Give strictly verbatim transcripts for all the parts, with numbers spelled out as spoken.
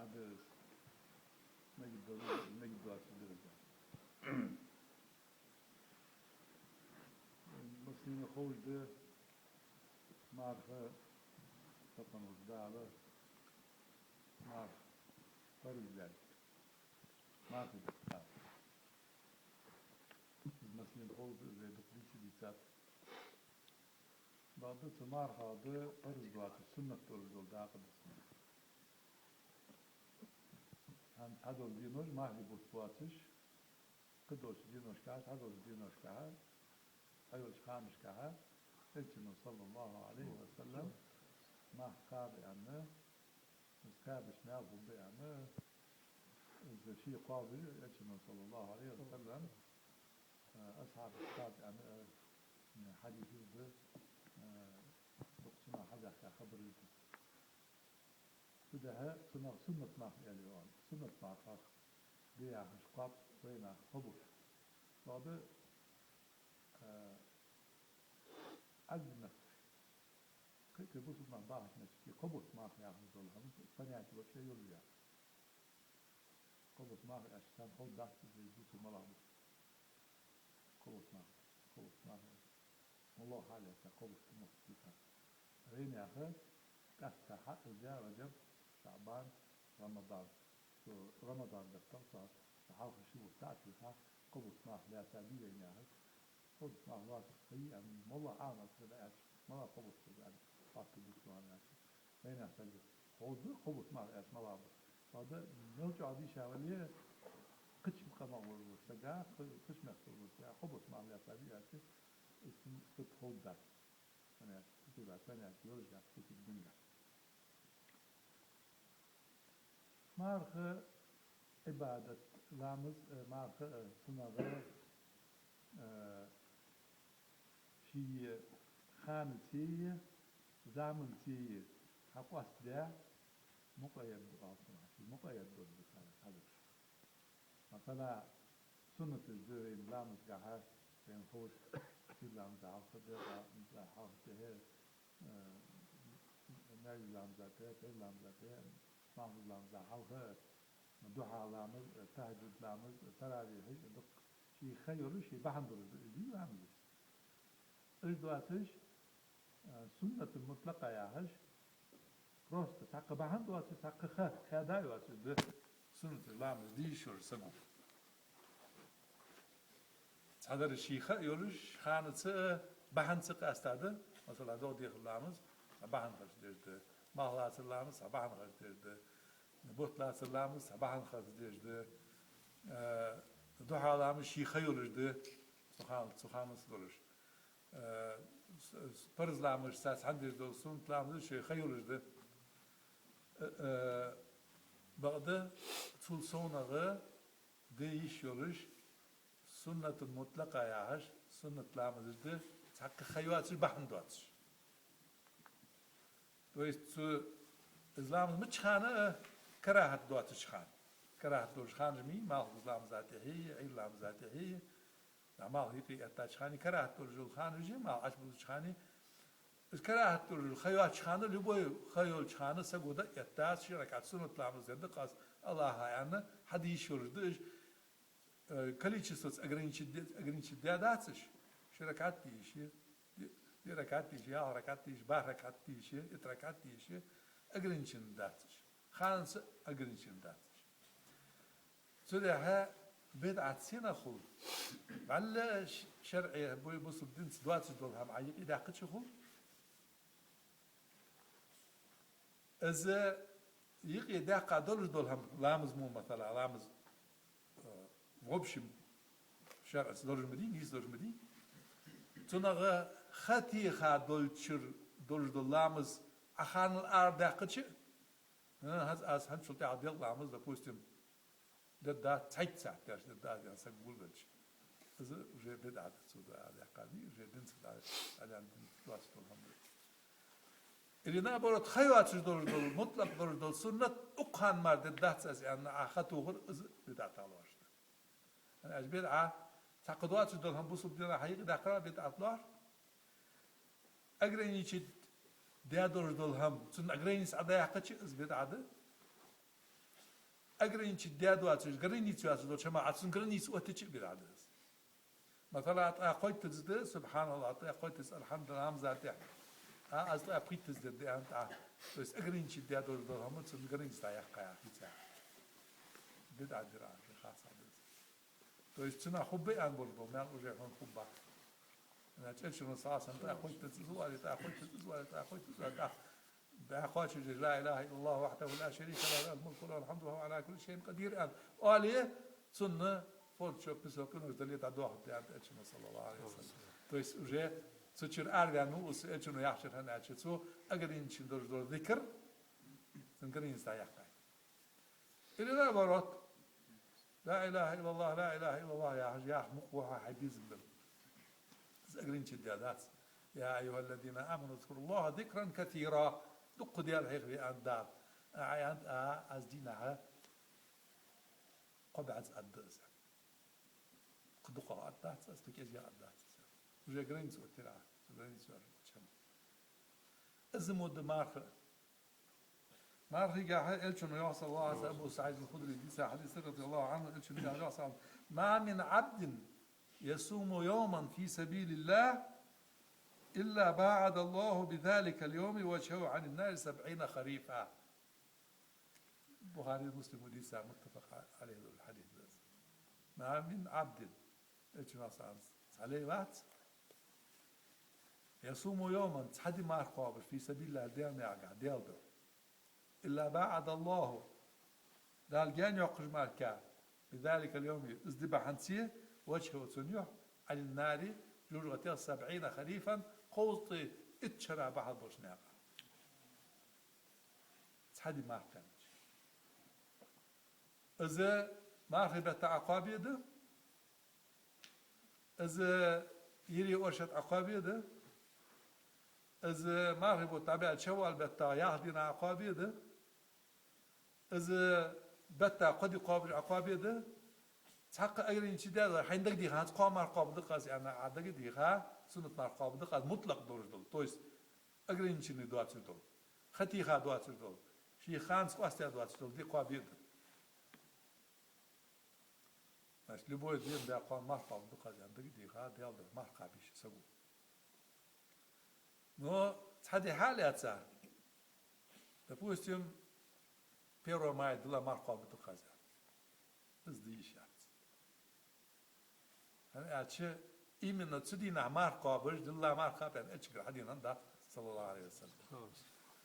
Хьадис. Мегаш доацаш, мегаш доацаш дерза. Массанена ховш да марха, сакъан вац Дала марха парз даьд. Мархий дакъа. Из массанена ховш да, из вай дукха дийца дийцад. Бакъда цу мархах да парз доацаш, суннат долаш дола дакъа да цун. ХӀанз цхьадола денош мархий бутт боацаш, кхыдолча деношкахьа, цхьадолча деношкахьа, цхьайолча ханашкахьа, Элчано, صلى الله عليه وسلم, марха кхаба аьнна, из кхаьбача маьл хургба аьнна, из ший кхоабаш, Элчано, صلى الله عليه وسلم, асхьабаша кхаьба аьнна, хьадис да, дукха цунах хьабаьхка хабараш да. Цудухьа цунах суннат марха аьле оал. Суннат мархах да яхаш кхоаб вайнаха кхобуш. Бакъда, а, Ӏаьлимнаха, кхы-кхы бусалба нах бахача метте, кхо бутт марха яхаш дола хӀама, понятие вообще йолаш я. Кхо бутт марха аьлча, царна ховргдац из бусалба малагӀа ба. Кхо бутт марха, кхо бутт марха аьлча, моллагӀа хьал яц, кхо бутт ма хулий царна. Вайнаха къаьстта хьа из да Раджаб, ШаӀбан, Рамадан. Цу Рамадан беттах цхьа, цхьа хьалха ши бутт таӀа тӀа, кхо бутт марха лаьца бий вайнаха. Кхо бутт марха лоацаш ха йий аьнна, моллагӀа Ӏаламнаха хьадоагӀа аьлча, малагӀа кхо бутт ба аьнна, хаттар дувц вайна аьлча. Вайнаха сага ховргда кхо бутт марха аьлча малагӀа ба. Бакъда мел чӀоагӀа дийша вале, кхыча къамах волаш вола сага, кхы-, кхыча мехка волаш вола сага, кхо бутт марха лаьца бий аьлча, из цунна ховргдац. Понятие, цу тайпара понятие йолаш яц фикъхӀ дингахь. Марха Ӏибадат, ламаз, э, марха, э, цунах, э, ший ханацеи заманцеи хьакъоастадаь, мукъаййад да оал цунах, ший мукъаййад долаш да царех хьадоагӀаш. Масала, суннаташ да вайна ламазгахьа, вайна ховш, ший ламаза хьалха, дегӀа ламаза хьалха тӀехьа, э, маьждига ламаза тӀехьа, цӀен ламаза тӀехьа, малхбуза ламаза хьалха, духьа ламаз, тахӀаджуд ламаз, таравихьаш, дукха ший ха йолаш, ший бахьан долаш да уж ламазаш. Уж доацаш, а, суннатун мутлакъа яхаш, просто цхьаккха бахьан доацаш, цхьаккха ха, хаьда йоацаш да суннаташ ламаз де йиш йолаш саго. Цхьадар ший ха йолаш, ханаца а, бахьанца а къаьстта да, масала, догӀа дехар ламаз, цхьа бахьан хилча деш да, малх лацар ламаз, цхьа бахьан хилча деш да, бутт лацар ламаз, цхьа бахьан хилча деш да, а, духьа ламаз ший ха йолаш да, цу хана, цу ханаца долаш. Э, с-, с-, парз ламазашца цхьана деш дола суннат ламаз ший ха йолаш да. Э, э, бакъда цул совнагӀа де йиш йолаш, суннатун мутлакъа яхаш, суннат ламазаш да, цхьаккха ха йоацаш, бахьан доацаш. То есть цу, из ламаз мичча хана а карахӀат доацача хана. КарахӀат долаш ханаш ма йий, малхбуза ламаза тӀехьеи, Ӏуйра ламаза тӀехьеи, дӀа малх юкъе эттача хана, карахӀат долаш йола ханаш я, малх Ӏобузача хана. Из карахӀат долаш йола ха йоацача хана, любой ха йолча хана саго дӀаэттача, ши ракаӀат суннат ламаз дергда-кх аз, АллахӀа аьнна, хьаде йиш йолаш да уж. Э, количествоца ограничить де-, ограничить даь дац уж. Ши ракаӀат де йиш я, диъ, диъ ракаӀат де йиш я, ялх ракаӀат де йиш я, бархӀ ракаӀат де йиш я, итт ракаӀат де йиш я, ограничение дац уж. Ханаца ограничение дац уж. Цудухьа бидӀат сенах хул? ВӀалла ш-, шарӀе, бу-, бусалба динца доацаш дола хӀама Ӏа юкъе даьккхача хул. Из юкъе даьккха долаш дола хӀама, ламаз мо, масала, ламаз, э, в общем, шарӀаца лораш ма дий, нийса лораш ма дий. Цунах ха теха долчура долаш дола ламаз Ӏа ханал арадаьккхача, э, хӀанз аз хӀанзчул тӀехьа делкъа ламаз, допустим, дергдац, цхьайтта сахьат даьлча дергдац аьнна саг гулвелча, из уже бидӀат да, цо дӀа а даьккха дий, уже динца дӀа а даьнна, динца доацаш дола хӀама да. Или наоборот, ха йоацаш долаш дола, мутлакъ долаш дола суннат, укх хана мара дергдац аз аьнна, Ӏа ха тохар, из бидӀатах лоархӀаш да. ХӀана аьлча бидӀа, цхьаккха доацаш дола хӀама бусалба динах хьа юкъе даьккхар а бидӀат лоархӀ. Ограничить даь долаш дола хӀама, цунна ограничение Ӏа даьккхача, из бидӀа да. ограничить даь доацаш, граница йоацаш долча хӀамах, Ӏа цун граница оттача а бидӀа да из. Масала, ткъаь кхойттаза да, субхьаналлахӀ, ткъаь кхойттаза, алхьамдулиллахӀ, ламаза тӀехьа. А, аз ткъаь пхийттаза дергда аьнна тӀа. То есть ограничить даь долаш дола хӀама цун граница дӀаяккха яхаш хицар. БидӀа дир Ӏа, хьа хьаса да из. То есть цунах хургба аьнна болаш бола маьл уже хьона хургбац. Значит, Элчано, саллаллахӀу Ӏалайхи ва саллам, ткъаь кхойттаза из оале, ткъаь кхойттаза из оале, ткъаь кхойттаза из оале, тӀаккха бӀаь кхоачаш, لا إله إلا الله وحده لا شريك له، له الملك وله الحمد وهو على كل شيء قدير аьнна оале, цунна форд чо писал къинош дале дӀадоахаргда аьннад Элчано, саллаллахӀу Ӏалайхи ва саллам. То есть уже цу чура араваьнна ва из, Элчано яхачура, хӀана аьлча цо ограничить долаш дола зикр, цун граница дӀаяккхай. Или наоборот, لا إله إلا الله، لا إله إلا الله яхаш, яха мукъа ва хьо, хьай безам бар. Из ограничить даь дац. يا أيها الذين آمنوا اذكروا الله ذكرا كثيرا. Дукха Даьла хьехаве аьннад Дала. А, аьннад, а, аз дийнахьа кхо бӀаьза аргда из. Кхы дукхагӀа аргдац из, кхы кӀезигагӀа аргдац из. Уже граница оттадир Ӏа, цу граница йоацача хӀаман. Из мо да марха. Мархийгахьа Элчано йоах, саллаллахӀу Ӏалайхи ва саллам, Абу СаӀид аль-Худри дийца хьадис, радияллахӀу Ӏанху, Элчано йоах, саллаллахӀу Ӏалайхи ва саллам: ما من عبد يصوم يوما في سبيل الله إلا باعد الله بذلك اليوم وجهه عن النار سبعين خريفا. Бухари, Муслима дийца, متفق عليه дола хьадис да из. ما من عبد, Элчано йоах, цхьа лай вац, يصوم يوما, цхьа ди марха кхоабаш, في سبيل الله, Даьла наькъагахьа, Даьла духьа. إلا باعد الله, Дала гаьна йоаккхаш мара, بذلك اليوم, из ди бахьанца, وجهه, цун юхь, عن النار, жожагӀатех, سبعين خريفا, кховзткъеи итт шера бахьал болча наькъа. Цхьа ди марха кхаьбача. Из мархий бетта Ӏокхоабе да, из йире оршот Ӏокхоабе да, из мархий бутт дӀабаьлча шаввал бетта ялх дийнахьа Ӏокхоабе да, из бетта кхо ди кхоабаш Ӏокхоабе да, цхьаккха ограничить даь, хьайна дагадеха, хӀанз кхоана марха кхоабаргда-кх аз аьнна, Ӏа дагадеха, суннат марха кхоабаргда-кх аз мутлакъ долаш дола, то есть ограниченный доацаш дола, ха теха доацаш дола, ший ханца къоастаяь доацаш дола ди кхоабе да. Значит, любой ден даькъа марха кхоабаргда-кх аз аьнна дагадеха, Даьла духьа марха кхаба йиш я саго. Но цхьа ди хьалаьца, допустим, первого мая дилла марха кхоабаргда-кх аз аьнна, из де йиш яц. ХӀана аьлча, именно цу дийнахьа марха кхоабаш, дилла марха кхаба аьнна Элчангара хьадена дац, саллаллахӀу Ӏалайхи ва саллам.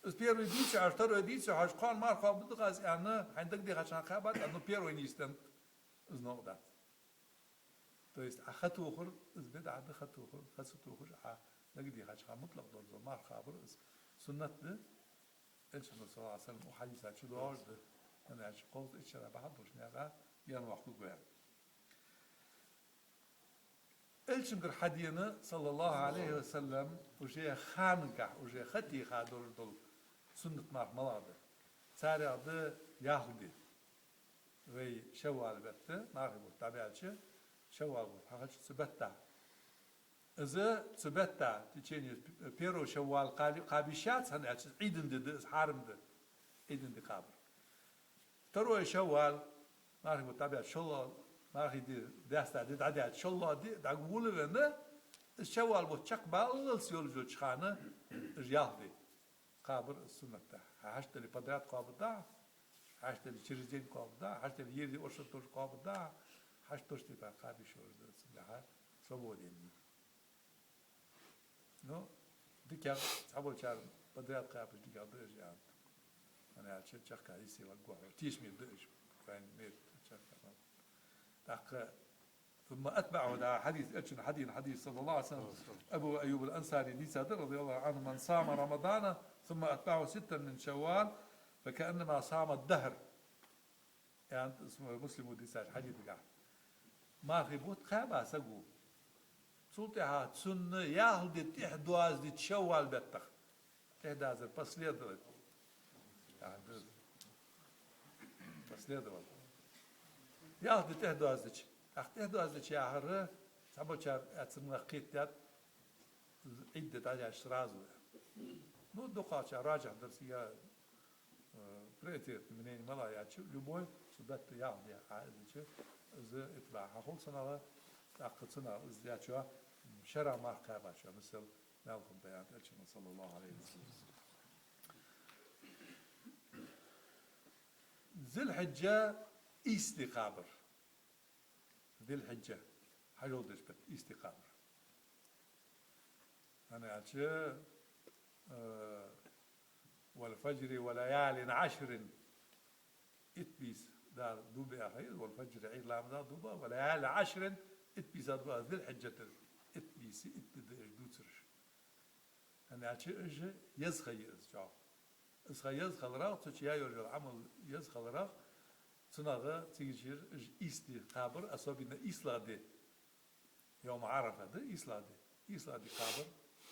Из первый дийца хьожаш, второй дийца хьожаш, кхоана марха кхоабаргда-кх аз аьнна, хьайна дагадехача хана кхаьбад, ну, первый нийсденнад, из новкъа дац. То есть Ӏа ха тохар, из бидӀа да, ха тохар, ха ца тохаш Ӏа дагадехача хана мутлакъ долаш дола марха кхабар, из суннат да. Элчано, саллаллахӀу Ӏалайхи ва саллам, укх хьадиса чу доагӀаш да, хӀана аьлча кховзткъеи итт шера бахьал болча наькъа гаьна воаккхаргва аьнна. Элчангара хьадена, саллаллахӀу Ӏалайхи ва саллам, уже ханагахьа, уже ха теха долаш дола суннат марха малагӀа да? Царех да ялх ди. Вай шаввал бетта, мархий бутт дӀабаьлча, шаввал бутт хьахилча цу бетта. Из цу бетта, в течение первого шаввал кхаби-, кхаба йиш яц, хӀана аьлча из Ӏийда ди да, из хьарам да, Ӏийда ди кхабар. Второй шаввал, мархий бутт дӀабаьлча, шоллагӀа, мархий ди даьста ди дӀадаьлча, шоллагӀа ди дӀагулвенна, из шаввал бутт чакхбаллалца йолаш йолча хана, уж ялх ди кхабар из суннат да. Хьашт дале подряд кхоабаргда, хьашт дале через день кхоабаргда, хьашт дале йире оршот долаш кхоабаргда, хьашт долча тайпара кхаба йиш йолаш да, цудухьа свободен я. Ну, дикагӀа, цхьаболчар подряд кхабаш дикагӀа да уж аьннад. ХӀана аьлча чехка йисте варгва хьо. Тешаме да уж, по крайней мере, чехка. ТӀаккха ثم أتبعه, да, хьадис, Элчан хьадис, хьадис, саллаллахӀу Ӏалайхи ва саллам, Абу Айюб аль-Ансари дийцад, радияллахӀу Ӏанху: من صام رمضان ثم أتبعه ستا من شوال فكأنما صام الدهر. Аьннад Муслима дийцача хьадисагахьа. Мархий бутт кхаьба саго, цул тӀехьагӀа цунна ялх ди тӀехьа доазадича шаввал беттах. ТӀехьа дазар последовать. Последовал. Ялх ди тӀехьа доазадича. ТӀаккха тӀехьа доазадича яхар, цхьаболчар аьннад, цунах кхетадаьд, Ӏийда ди дӀадаьлча сразу. Ну, дукхагӀчар, раджихь дар сага, э, Эти мнени мел яьча, любой цу бетта ялх ди Ӏа из чу, из итбаӀ хьахул цунах, тӀаккха цунах из яьча, шера марха кхаьбача, мисал, мел хиннад Элчано, صلى الله عليه وسلم. Зуль-Хьиджа ийс ди кхабар. Зуль-Хьиджа, хьажол деш бетта ийс ди кхабар. ХӀана аьлча, э, «والفجر وليال عشر», итт бийса Дала дув биа ха я из, «والفجر», Ӏийд ламаза дув ба, «وليال عشر», итт бийса дув ба, Зуль-Хьиджа тӀа итт бийса, итт ди да уж дувцараш. ХӀана аьлча уж еза ха я из чӀоагӀа. Из ха еза хиларах, цу чу яь йола Ӏамал еза хиларах, цунах цига чура уж ийс ди кхабар, особенно ийслагӀа ди, йовм Ӏарафа да, ийслагӀа ди. ИйслагӀа ди кхабар,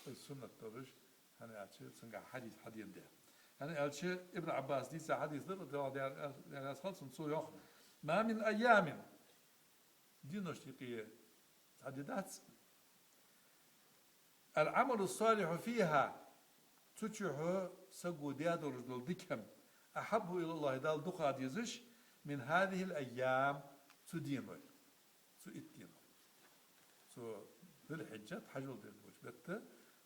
из суннат долаш, хӀана аьлча цунгахь хьадис хьадена да. ХӀана аьлча Ибн Ӏаббаса дийца хьадис да, رضي الله عنه, Даьла раьза хилва цунна, цо йоах: «ما من أيام», денош юкъе цхьа ди дац, «العمل الصالح فيها», цу чу саго даь долаш дола дика хӀама, «أحب إلى الله», Далла дукха дезаш, «من هذه الأيام», цу денойла. Цу итт денойла. Цу Зуль-Хьиджа тӀа хьажол деш болча бетта,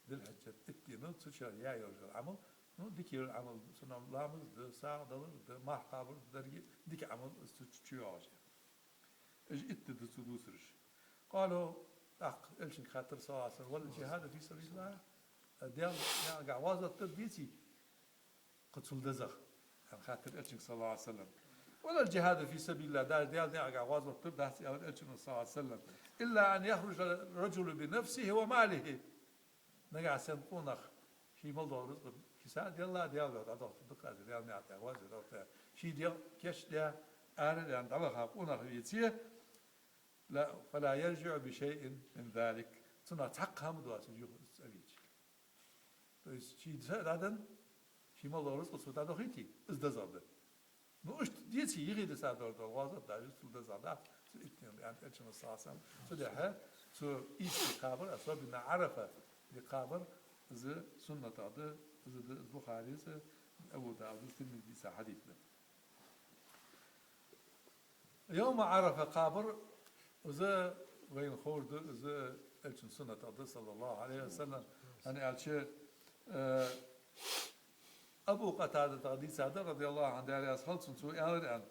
Зуль-Хьиджа тӀа итт денойла, цу чу яь йола Ӏамал, ну, дика йола Ӏамал, суннат ламаз да, сагӀа далар да, марха кхабар да, деррига дика Ӏамал из цу чу йоагӀаш я. Уж итт ди да цо дувцараш. قالوا, тӀаккха Элчанга хаьттар, صلى الله عليه وسلم: «والجهاد في سبيل الله؟» Даьла наькъагахь гӀазот дар деций кхы цул дезагӀа? Аьнна хаьттар Элчанга, صلى الله عليه وسلم. «ولا الجهاد في سبيل الله», даже Даьла наькъагахь гӀазот дар дац, аьлар Элчано, صلى الله عليه وسلم, «إلا أن يخرج الرجل بنفسه وماله». Нагахь санна къонах ший мел дола рузкъа киса а делла, Даьла духьа дӀадохийтаргда-кх из, Даьла наькъа тӀа гӀазот дӀа а даь, ший дегӀ кийчдаь, ара а даьнна дӀаваха къонах веце, لا، «فلا يرجع بشيء من ذلك». Цунах цхьаккха хӀама доацаш юха из цӀавеча. То есть ший са а дӀаденна, ший мел дола рузкъа цо дӀадохийтий, из дезагӀа да. Ну, иштта деций, юхедиса дола гӀазот даже цул дезагӀа дац, цу итт денойла, аьннад Элчано, صلى الله عليه وسلم. Цудухьа цу ийс ди кхабар, особенно Ӏарафа ди кхабар, из суннатах да, из да, из Бухарис, Абу Давудас, Тирмизис дийца хьадис да. Йовма Ӏарафа кхабар, из вайна ховш да, из Элчан суннатах да, صلى الله عليه وسلم. ХӀана аьлча, э, Абу Къатадатах дийца да, رضي الله عنه, Даьла раьза хилва цунна, цо аьлар, аьнна.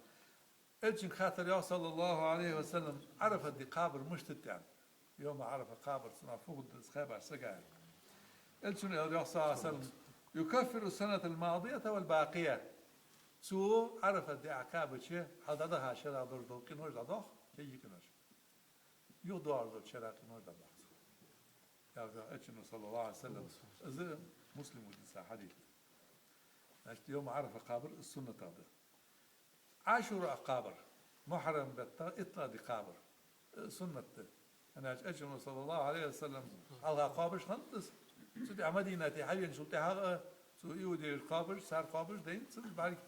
Элчанга хаьттар, йоах, صلى الله عليه وسلم, Ӏарафа ди кхабар мишта да, аьнна. Йовма Ӏарафа кхабар, цунах фу хургда из кхаьбача сага, аьнна. Элчано аьлар, йоах, صلى الله عليه وسلم: «يكفر السنة الماضية والباقية». Цо Ӏарафа ди кхаьбача хьалха дӀадаха шера долаш дола къинош дӀадох, кегий къинош. Юха доагӀаш долча шера къинош дӀадох цо, аьлар Элчано, صلى الله عليه وسلم. Из Муслима дийца хьадис да. Значит, Йовма Ӏарафа кхабар из суннатах да. Ӏашура кхабар, Мухьаррам бетта итлагӀа ди кхабар, э, суннат да. ХӀана аьлча Элчано, صلى الله عليه وسلم, хьалха кхоабаш хиннад из. Цу тӀехьа Мадинате хьавеначул тӀехьагӀа а цу иудеша кхоабаш, цар кхоабаш дайнад цунна бӀарга.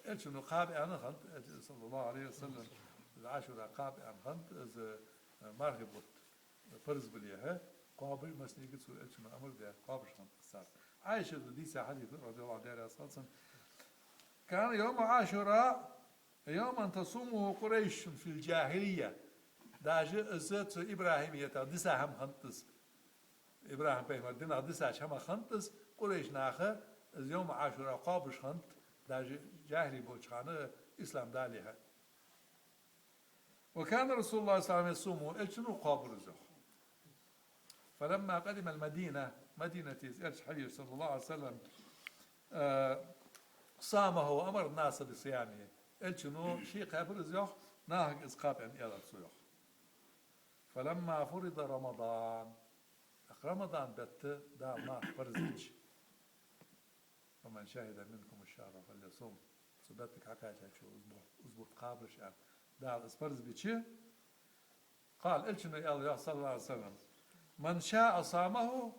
Элчано кхаба аьнна хиннад, Элчано, صلى الله عليه وسلم, из Ӏашура кхаба аьнна хиннад, из, э, мархий бутт парз балехьа, кхоабаш массанега цу Элчано амар даь, кхоабаш хиннад цар. Ӏайшата дийца хьадис да, رضي الله عنها, Даьла раьза хилва цунна: «كان يوم عاشوراء يوما تصومه قريش في الجاهلية». Даже из цу ИбрахӀима ета диса хӀама хиннад из. ИбрахӀим пайхамара динах дисача хӀамах хиннад из, къурайш наха из Йовма Ӏашура кхоабаш хиннад, даже жахӀили болча хана ислам далехьа. «وكان رسول الله صلى الله عليه وسلم يصومه», Элчано кхоабар из, йоах. «فلما قدم المدينة», Мадинате из Элча хьавенача, صلى الله عليه وسلم, э, «صامه وأمر الناس بصيامه». Элчано ше кхаьбар из, йоах, нахага из кхаба аьнна аьлар цо, йоах. «فلما فرض رمضان», тӀаккха Рамадан бетта Дала марха парз бича. «فمن شهد منكم الشهر فليصمه». Цу беттага хьакхаьчачо из бу-, из бутт кхабалаш аьнна, Дала из парз бича. «قال», Элчано аьлар, йоах, صلى الله عليه وسلم: «من شاء صامه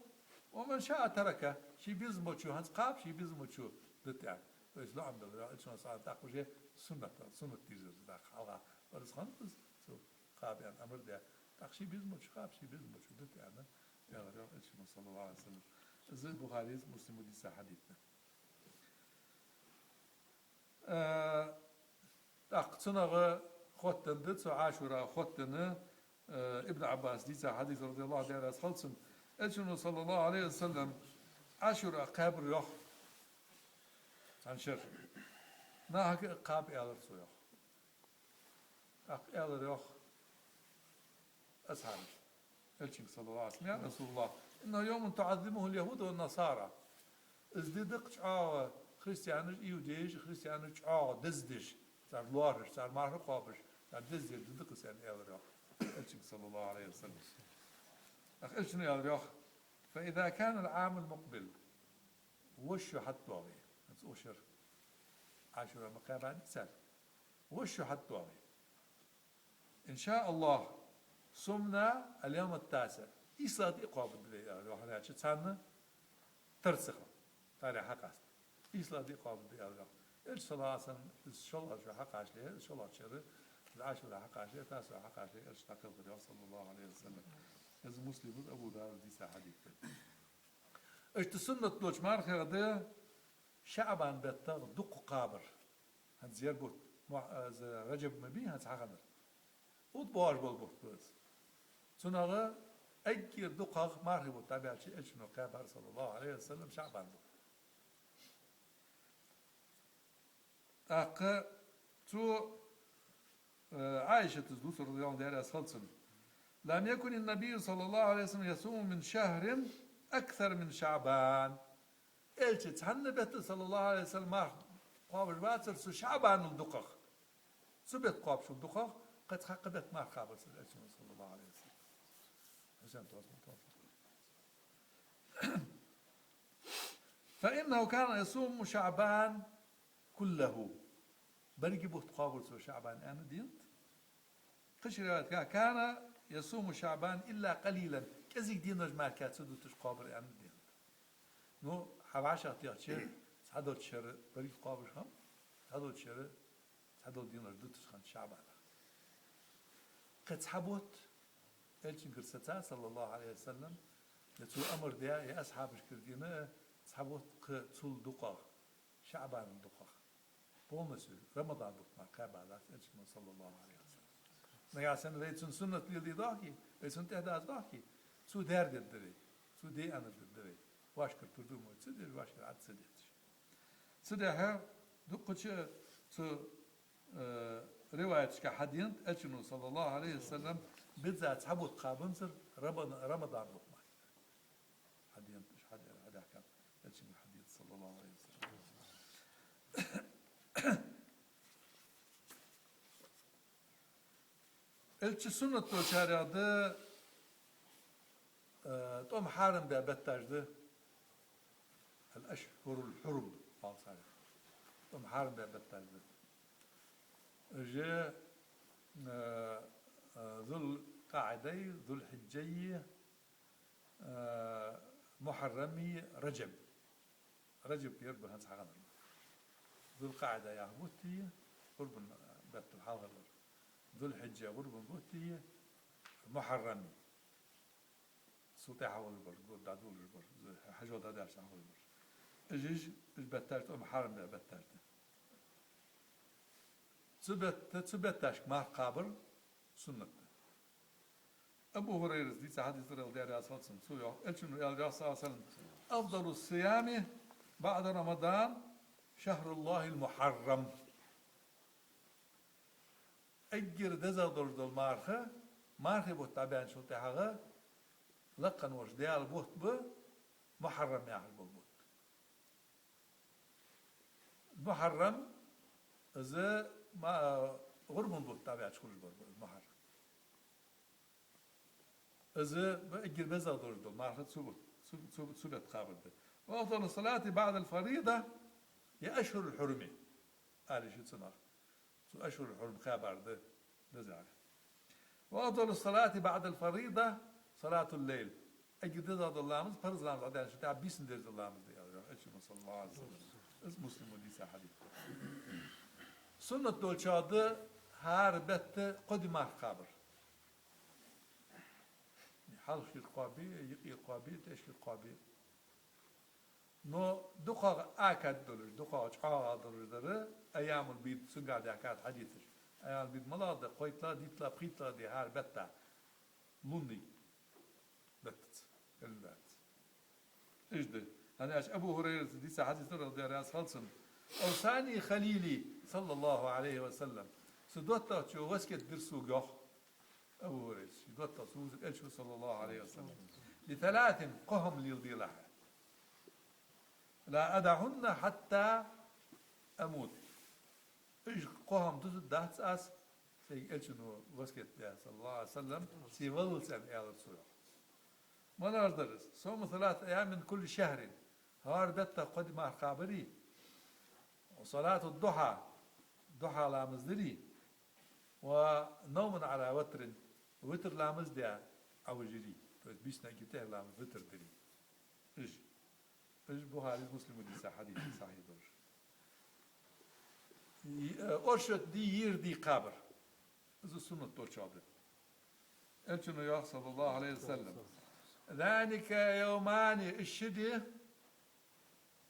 ومن شاء تركه». Ший безам болчо хӀанз кхаба, ший безам болчо дита, аьнна. То есть лоӀам белар, йоах Элчано, صلى الله عليه وسلم, тӀаккха уже суннат, суннат дирзар, тӀаккха хьалха парз хиннад из, цо кхаба аьнна амар даь. ТӀаккха ший безам болчо кхаба, ший безам болчо дита, аьнна, аьлар, йоах Элчано, صلى الله عليه وسلم. Из Бухарис, Муслима дийца хьадис да. Э, тӀаккха цунах хоттаденна да, цу Ӏашура хоттаденна, э, Ибн Ӏаббаса дийца хьадис, радияллаху, Даьла раьза хилва цунна, Элчано, саллаллаху Ӏалайхи ва саллам, Ӏашура кхаьбар йоах цхьан шера. Нахага а кхаба аьлар цо йоах. ТӀаккха аьлар йоах асхьабаша Элчанга, саллаллаху Ӏалайхи ва саллам: «يا رسول الله، إنه يوم تعظمه اليهود والنصارى». Из ди да-кх чӀоагӀа христианаша, иудейша, христианаша чӀоагӀа деза деш, цар лоархӀаш, цар марха кхоабаш, цар деза деш ди да-кх из, аьнна, аьлар йоах Элчанга, саллаллаху Ӏалайхи ва саллам. ТӀаккха Элчано аьлар йоах: «فإذا كان العام المقبل», вож шу хьатӀадоагӀе, хӀанз укх шера Ӏашура ма кхаьбадий цар, вож шу хьатӀадоагӀе, «إن شاء الله صمنا اليوم التاسع». ИйслагӀа ди кхоабаргда вай, аьлар йоах, хӀана аьлча царна тара ца хилча, таре хьакъаста. ИйслагӀа ди кхоабаргда, аьлар йоах. Элча, саллаллаху Ӏалайхи ва саллам, из шоллагӀча шу хьакхачале, из шоллагӀча шера, из Ӏашура хьакхачале, ТасуӀа хьакхачале, Элча дӀакхелхар йоах, саллаллаху Ӏалайхи ва саллам. Из Муслима, Абу Давуда дийца хьадис да. Иштта суннат долча мархех да ШаӀбан беттах дукха кхабар. ХӀанз ер бутт, мо-, из Раджаб ма бий хӀанз хьахиннар. Укх тӀа боагӀаш бола бутт ба из. Цунах эггара дукхагӀа мархий бутт дӀабаьлча Элчано кхаьбар, саллаллаху Ӏалайхи ва саллам, ШаӀбан бутт. ТӀаккха цу, э, Ӏайшатас дувц, радияллаху, Даьла раьза хилва цунна: «لم يكن النبي صلى الله عليه وسلم يصوم من شهر أكثر من شعبان». Элча цхьанна бетта, саллаллаху Ӏалайхи ва саллам, марха кхоабаш вацар цу ШаӀбанал дукхагӀа. Цу бетта кхоабачул дукхагӀа кхы цхьаккха бетта марха кхабар цар Элчано, саллаллаху Ӏалайхи ва саллам. Хьусен, тоъал, тоъал. «فإنه كان يصوم شعبان كله». Берригаш бутт кхоабар цо ШаӀбан, аьнна, дийнат. Кхыча риваятага: «كان يصوم شعبان إلا قليلا». КӀезига денош мара ца дуташ кхоабар, аьнна, дийнат. Ну, хьа вӀашагӀтехача, цхьадолча шера берригаш кхоабаш хиннаб, цхьадолча шера цхьадола денош дуташ хиннад ШаӀбанах. Кхы цхьа бутт Элчангара сацар, саллаллаху Ӏалайхи ва саллам, е цо амар даь, е асхьабашкара дийна цхьа бутт кхы цул дукхагӀа, ШаӀбанал дукхагӀа, полностью Рамадан бутт мара кхаьбадац Элчано, саллаллаху Ӏалайхи ва саллам. Нагахьа санна вай цун суннат леладе доахке, вай цунна тӀехьа даза доахке, цо даьр дергда вай, цо де аьннар дергда вай. ВӀашкара турду мо ца деш, вӀашкара Ӏад ца детташ. Цудухьа дуккхача цу, э, риваяташка хьадийнад, Элчано, саллаллаху Ӏалайхи ва саллам, бизза цхьа бутт кхабанзар Рабана-, Рамадан бутт мара. Хьадийнад, хьад-, хьадаьхкад Элчано, хьадийнад, саллаллаху Ӏалайхи ва саллам. Элча суннат долчарех да, э, тӀом хьарам баь бетташ да, الأشهر الحرم оал царех. ТӀом хьарам баь бетташ да. Уж, э, э, ЗулкъаӀидай, Зулхьиджай, э, Мухьаррами, Раджаб. Раджаб ер ба хӀанз хьахиннар. ЗулкъаӀида яха бутт я, гӀурбан бетта хьалхара бар. Зулхьиджа гӀурбан бутт я, Мухьаррами. Цул тӀехьа хулаш бар, год дӀадолаш бар, хьажол дӀадаьлча хулаш бар. Уж, уж, уж бетташ тӀом хьарам баь бетташ да. Цу бетта, цу бетташка марха кхабар суннат да. Абу Хурайрас дийца хьадис да, Даьла раьза хилва цунна, цо йоах, Элчано аьлар йоах, саллаллаху Ӏалайхи ва саллам: «أفضل الصيام بعد رمضان شهر الله المحرم». Эггара дезагӀа долаш дола марха, мархий бутт дӀабаьнначул тӀехьагӀа лакха волча Даьла бутт ба Мухьаррам яхаш бола бутт. Мухьаррам, из ма-, гӀурбан бутт дӀабаьлча хулаш бар ба из Мухьаррам. Из ба эггара безагӀа долаш дола марха цу бутт, цу, цу, цу бетта кхабар да. «وأفضل الصلاة بعد الفريضة», е «أشهر الحرم» ала йиш я цунах. Цу أشهر الحرم кхаьбар да дезагӀа. «وأفضل الصلاة بعد الفريضة صلاة الليل». Эггара дезагӀа дола ламаз, парз ламаз дӀадаьнначул тӀехьагӀа бийсанна деш дола ламаз да, аьлар йоах Элчано, саллаллаху Ӏалайхи ва саллам. Из Муслима дийца хьадис. Суннат долча да хӀара бетта кхо ди марха кхабар. Хьалхашкара кхоабе, юкъера кхоабе, тӀехьашкара кхоабе. Но дукхагӀа акад долаш, дукхагӀа чӀоагӀагӀа долаш дар أيام البيض, цунгахь даьхкад хьадисаш. أيام البيض малагӀа да? КхойтлагӀа, дийтлагӀа, пхийтталагӀа ди хӀара бетта. Лунный беттаца, календарца. Уж да. ХӀана аьлча Абу ХӀурайрас дийца хьадис да, رضي الله عنه, أوصاني خليلي صلى الله عليه وسلم. Са доттагӀчо васкет дир сога, йоах Абу ХӀурайрас. Ший доттагӀа, са вувзар Элча ва, صلى الله عليه وسلم. بثلاث, кхо хӀама леладелахь. لا أدعهن حتى أموت. Уж кхо хӀама дусаргдац аз, сайга Элчано васкет даь, صلى الله عليه وسلم, се валлалца, аьнна, аьлар цо, йоах. МалагӀаш дар из? صوم ثلاثة أيام من كل شهر. ХӀара бетта кхо ди марха кхабари. وصلاة الضحى, духьа ламаз дари. ونوم على وتر, витр ламаз даь Ӏовижари. То есть бийсанна эггара тӀехьара ламаз витр дари. Уж. Уж Бухарес, Муслимас дийца хьадис, сахьихь долаш. И, э, оршот ди, ер ди кхабар. Из суннат долчох да. Элчано йоах, صلى الله عليه وسلم: ذلك يومان, уж ши ди,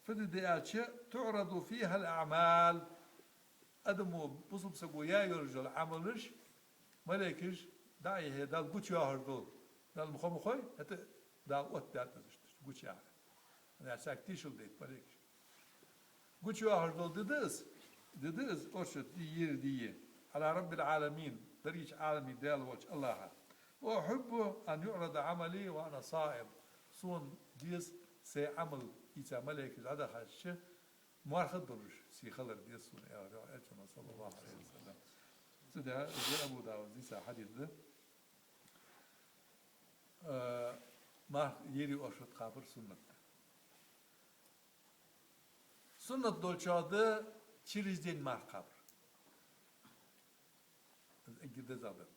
фу ди да аьлча, تعرض فيها الأعمال. Адамо, бусалба саго яь йолаш йола Ӏамалаш, малейкаш дӀа а яхье, Далла гучайоахаш дола, Далла ма хой, ма хой, хӀаьта Дала оттадаьд из иштта гучаяхьа. ХӀана аьлча царга тешал дайта малейкаш. Гучайоахаш дола ди да из, ди да из, оршот ди, ер ди я, على رب العالمين, дерригача Ӏаламий Даьла волча АллахӀа. وأحب أن يعرض عملي وأنا صائم. Сона деза сай Ӏамал ийца малейкаш дӀадахача, марха долаш сий хилар деза сона, аьлар, йоах, Элчано, صلى الله عليه وسلم. Цу даь, из Абу Давуда дийца хьадис да. Э, марха, ер, оршот кхабар суннат да. Суннат долчох да через день марха кхабар. Из эггара дезагӀа да.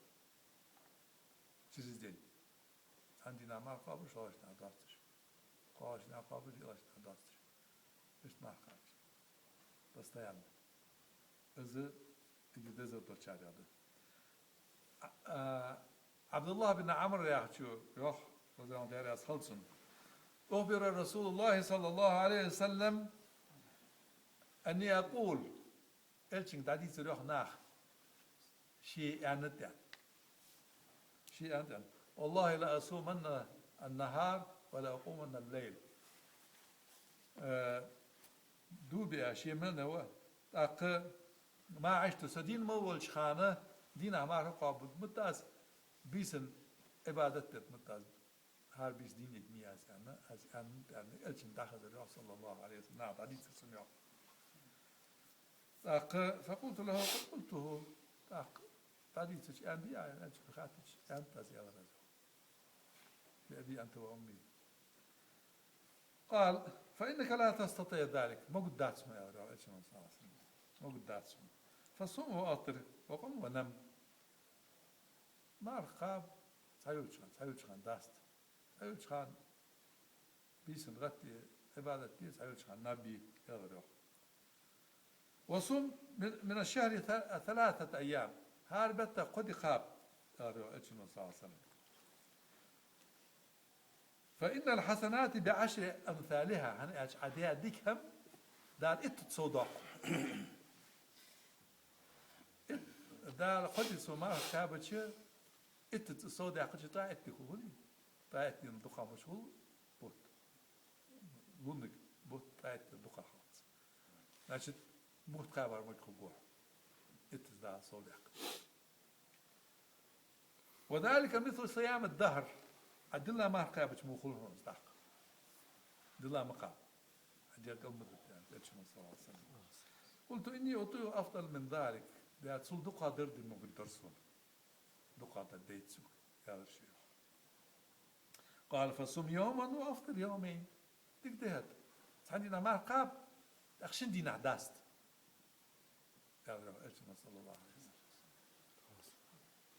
Через день. Цхьан дийнахьа марха кхабар, шоллагӀча дийнахьа доасташ. КхоалагӀча дийнахьа кхабар, диълагӀча дийнахьа доасташ. Иштта марха кхабар. Постоянно. Из эггара дезагӀа долчарех да. А, а, Ӏабдуллахь бин Ӏамр яхачо йоах, رضي الله عنه, Даьла раьза хилва цунна: أخبر رسول الله صلى الله عليه وسلم أني أقول. Элчанга дӀадийцар, йоах, наха, ше аьннад аьнна. Ше аьннад аьнна: والله لأصومن النهار ولأقومن الليل. Э, дув биа ше мел ва, тӀаккха ما عشت, со дийна мел волча хана дийнахьа марха кхоабаргда-м аз, бийсан Ӏибадат дергда-м аз. ХӀара бийса дийна ергма аз, аьнна, аз аьннад аьнна, Элчанга дӀахазар, йоах, صلى الله عليه وسلم, наха дӀадийцар цунна, йоах. ТӀаккха فقلت له قد قلته. ТӀаккха дӀадийцача аьннадий Ӏа, аьнна, Элчанга хаьттача, аьннад аз, аьлар аз. بأبي أنت وأمي. قال: فإنك لا تستطيع ذلك. Могаргдац хьона, аьлар, йоах, Элчано, صلى الله عليه وسلم. Могаргдац хьона. فصم وأفطر وقم ونم. Марха кхаба, цхьайолча хана, цхьайолча хана даста. Цхьайолча хана бийсан гӀатте, Ӏибадат де, цхьайолча хана наб е, аьлар, йоах. وصم من، من الشهر ث-، ثلاثة أيام. ХӀара бетта кхо ди кхаба, аьлар, йоах, Элчано, صلى الله عليه وسلم. فإن الحسنات بعشر أمثالها. ХӀана аьлча Ӏа даь дика хӀама Дала иттаза сов доаккх. Ит-, Дала кхо ди цо марха кхаьбача, иттаза сов даьккхача, ткъаь итт ди хул, хулий? Ткъаь итт дийнал дукхагӀа мича хул бутт? Лунный бутт ткъаь итт дийнал дукхагӀа хилац. Значит, бутт кхаьбар мегаш хул гохь, иттаза Дала сов даьккхача. وذلك مثل صيام الدهر. Ӏа дилла марха кхаьбача мо хул хьона из тӀаккха. Дилла ма кхаба. Хьадер кӀал ма дутта, аьннад Элчано, صلى الله عليه وسلم. قلت: إني أطيق أفضل من ذلك. Даьра, цул дукхагӀдар де могаргдар сона. ДукхагӀдар дайта сога, аьлар ше, йоах. قال: فصم يوما وأفطر يومين. Дика да хӀаьта. Цхьан дийнахьа марха кхаба, тӀаккха шин дийнахьа даста, аьлар, йоах, Элчано, صلى الله عليه وسلم.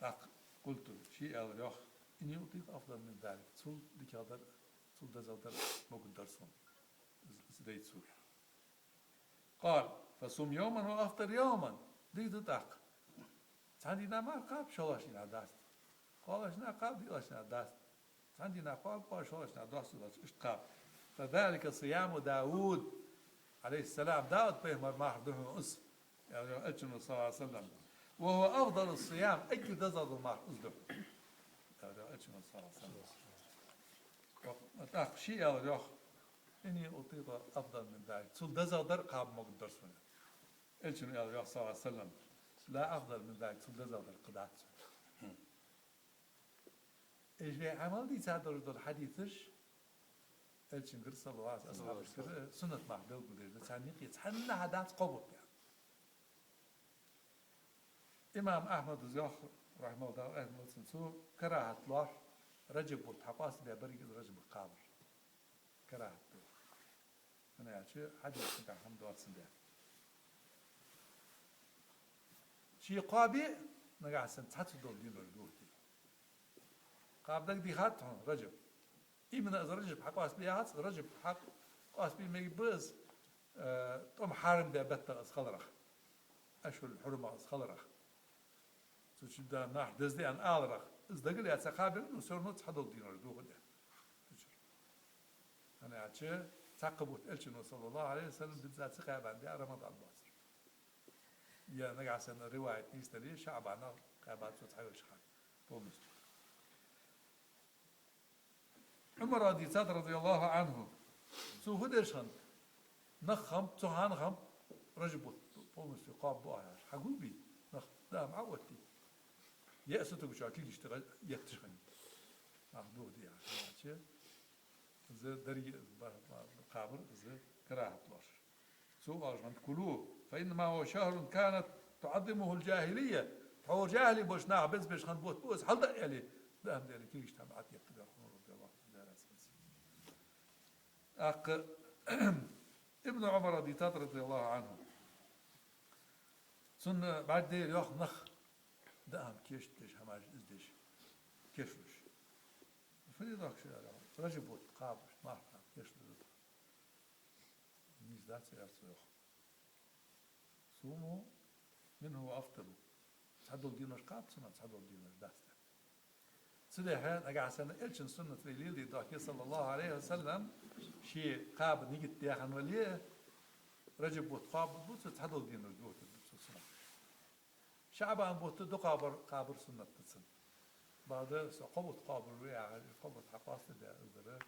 ТӀаккха قلت, ше аьлар, йоах: إني أطيق أفضل من ذلك. Цул дикагӀдар, цул дезагӀдар могаргдар сона. Из, из дайта сога. قال: فصم يوما وأفطر يوما. Дика да тӀаккха. Цхьан дийнахьа марха кхаба, шоллагӀча дийнахьа даста. КхоалагӀча дийнахьа кхаба, диълагӀча дийнахьа даста. Цхьан дийнахьа кхоаб, кхоалагӀча дийнахьа доасташ дац, иштта кхаба. فذلك صيام داود عليه السلام. Дауд пайхамара марха да хьона из, Аьлар йоах Элчано, صلى الله عليه وسلم: «وهو أفضل الصيام», эггара дезагӀа дола марха из да, аьлар йоах Элчано, صلى الله عليه وسلم. ТӀаккха ше аьлар йоах: «إني أطيق أفضل من ذلك», цул дезагӀдар кхаба могаргдар сона. Элчано аьлар йоах, صلى الله عليه وسلم: «لا أفضل من ذلك», цул дезагӀдар кхы дац. Уж вай Ӏамал дийца долаш дола хьадисаш, Элчангара, صلى الله عليه وسلم, асхьабашкара суннат марха белгалдеш да, царна юкъе цхьаннахьа дац кхоабаш. Имам Ахьмада йоах, رحمه الله, رحمه الله, цо карахӀат лоархӀ Раджаб бутт хьакъоастабаь беррига из Раджаб бутт кхабар. КарахӀат да. ХӀана аьлча хьадисашка хӀама доацандаь. Ше кхоабе, нагахьа санна цхьацца дола дийнаш дохаде. Кхаба дагадехад хьона Раджаб. Именно из Раджаб хьакъоастабе яхац, Раджаб хьакъоастабе мегаргба из, э, тӀом хьарам даь беттах из хиларах. Ашхьурул хьурумах из хиларах. Цу чу да нах дезде аьнна аларах. Из дагал а ца кхабе, ну, всё равно цхьадола дийнаш дохаде. Цу чура. ХӀана аьлча цхьаккха бутт Элчано, صلى الله عليه وسلم, бизза ца кхаьбан да Рамадан бацар. Е нагахьа санна риваят нийсдале, ШаӀбанах кхаьбад цо цхьайолча хана полностью. Ӏумара дийцад, رضي الله عنه. Цо фу деш хиннад? Нах хиннаб, цу хана хиннаб Раджаб бутт полностью кхоабаш, хьагулбе, нах даа ма оттий. Е а сутугача кулгаш тӀа етташ хиннад. Нах дохаде яхаш. Из деррига ба-, ба-, кхабар, из карахӀат лоархӀаш. Цо оалаш хиннад: «كلوه، فإنما هو شهر كانت تعظمه الجاهلية». Тхьовра жахӀилий болча наха безбеш хинна бутт ба из, хьалдаа аьле, даа ма де аьле, кулгаш тӀа ма Ӏоеттабаьб Ӏумара, رضي الله تعالى عنه. ТӀаккха Ибн Ӏумара дийцад, رضي الله عنه. Цунна бӀаргадайра йоах нах, даа ма кийчдеш, хӀамаш из деш, кийчлуш. Фу де дохкаш, аьлар, Раджаб бутт кхабаш, марха кхаба кийчлуш да. Нийса дац, аьлар цо йоах. «صوموا منه وأفطروا». Цхьадола дийнаш кхаба цунах, цхьадола дийнаш дац, аьлар. Цудухьа нагахьа санна Элчан суннат вай леладе дохке, صلى الله عليه وسلم, ше кхаба нигат даь хинна вале, Раджаб бутт кхоабаргба цо, цхьадола дийнаш дохадаргда цо цунах. ШаӀбан бутт дукхагӀбар кхабар суннат да цун. Бакъда со кхо бутт кхоабар ва яхаш, кхо бутт хьакъоастадаь из дар,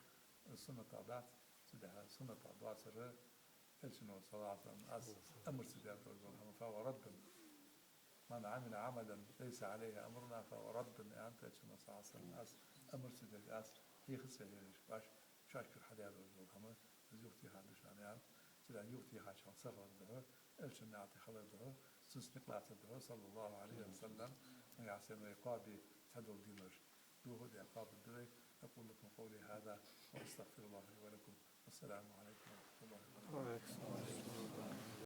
из суннатах дац, цудухьа суннатах доацар Элчано, صلى الله عليه وسلم, аз амар ца даь долаш дола хӀама, فهو رد. «من عمل عملا ليس عليه أمرنا فهو رد», аьннад Элчано, صلى الله عليه وسلم. Аз амар ца даь, аз хьеха ца хьехаш, баш шоашкара хьадаь долаш дола хӀама, из юхатехаргда шоана, аьннад. Цудухьа юхатехача хана ца хилар духьа, Элчан наькъа тӀа хилар духьа, цунца никъ лацар духьа, صلى الله عليه وسلم, нагахьа санна вай кхоабе цхьадола дийнаш дохаде кхоабаргда вай. أقول لكم قولي هذا وأستغفر الله لي ولكم. والسلام عليكم ورحمة الله وبركاته.